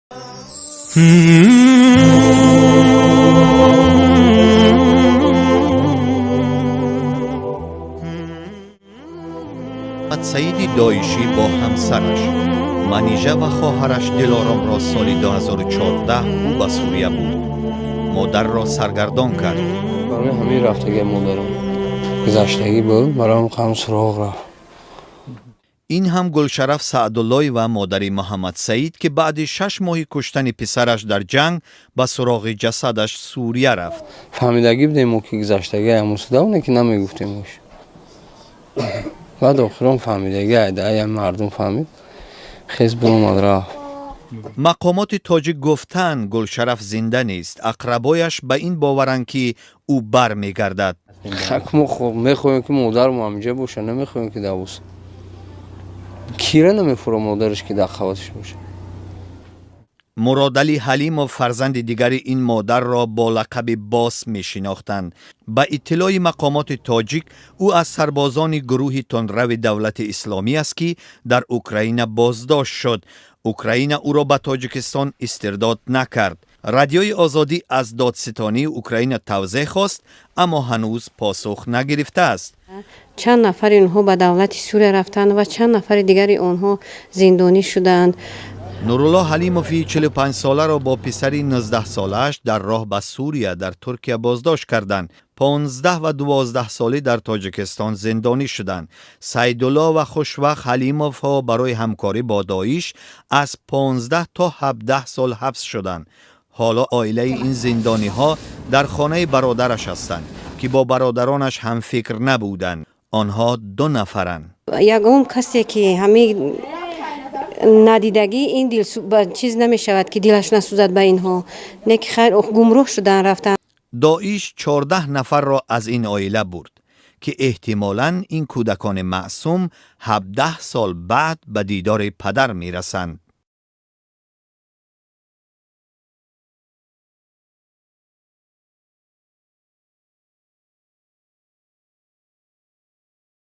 Саиди Доишӣ бо ҳамсараш Манижа ва хоҳараш Дилоромро соли 2014 ӯ ба Сурия бурд. Модарро саргардон кард. Барои ҳамин рафтагӣ модарам гузаштагӣ буд, барои ҳам суроғ рафт. Ин ҳам Гулшараф Саъдуллоева, модари Муҳаммадсаид, ки баъди 6 моҳи куштани писараш дар ҷанг ба суроғи ҷасадаш Сурия рафт. Фаҳмидагӣ будем мо, ки гузаштагӣ ҳамусуда, оне ки намегуфтем ош. Баъд охирон фаҳмидагӣ айда мардум фаҳмид, хез биромад, рафт. Мақомоти тоҷик гуфтанд, Гулшараф зинда нест. Ақрабояш ба ин боваранд, ки ӯ бармегардад. Мо мехоҳем, ки модармо ҳаминҷа боша, намехоҳем, ки давус кира намефура модараш, ки дар қаваташ боша. Муродалӣ Ҳалимов, фарзанди дигари ин модарро бо лақаби Бос мешинохтанд. Ба иттилои мақомоти тоҷик, ӯ аз сарбозони гурӯҳи тундрави Давлати Исломӣ аст, ки дар Украина боздошт шуд. Украина ӯро ба Тоҷикистон истирдод накард. Радиои Озодӣ аз додситонии Украина тавзеҳ хост, аммо ҳанӯз посух нагирифтааст. Чанд нафари онҳо ба давлати Сурия рафтанд ва чанд нафари дигари онҳо зиндонӣ шуданд. Нурулло Ҳалимови 45-соларо бо писари 19-солааш дар роҳ ба Сурия дар Туркия боздошт карданд. 15 ва 12 солӣ дар Тоҷикистон зиндонӣ шуданд. Сайдулло ва Хушвақт Ҳалимовҳо барои ҳамкорӣ бо Доиш аз 15 то 17 сол ҳабс шуданд. Ҳоло оилаи ин зиндониҳо дар хонаи бародараш ҳастанд, ки бо бародаронаш ҳамфикр набуданд. Онҳо ду нафаранд. Ягон касе ки ҳамин надидагӣ ин дил чиз намешавад, ки дилаш насӯзад ба инҳо. Не ки хайр, гумроҳ шудан рафтан. Доиш 14 нафарро аз ин оила бурд, ки эҳтимолан ин кӯдакони маъсум 17 сол баъд ба дидори падар мерасанд.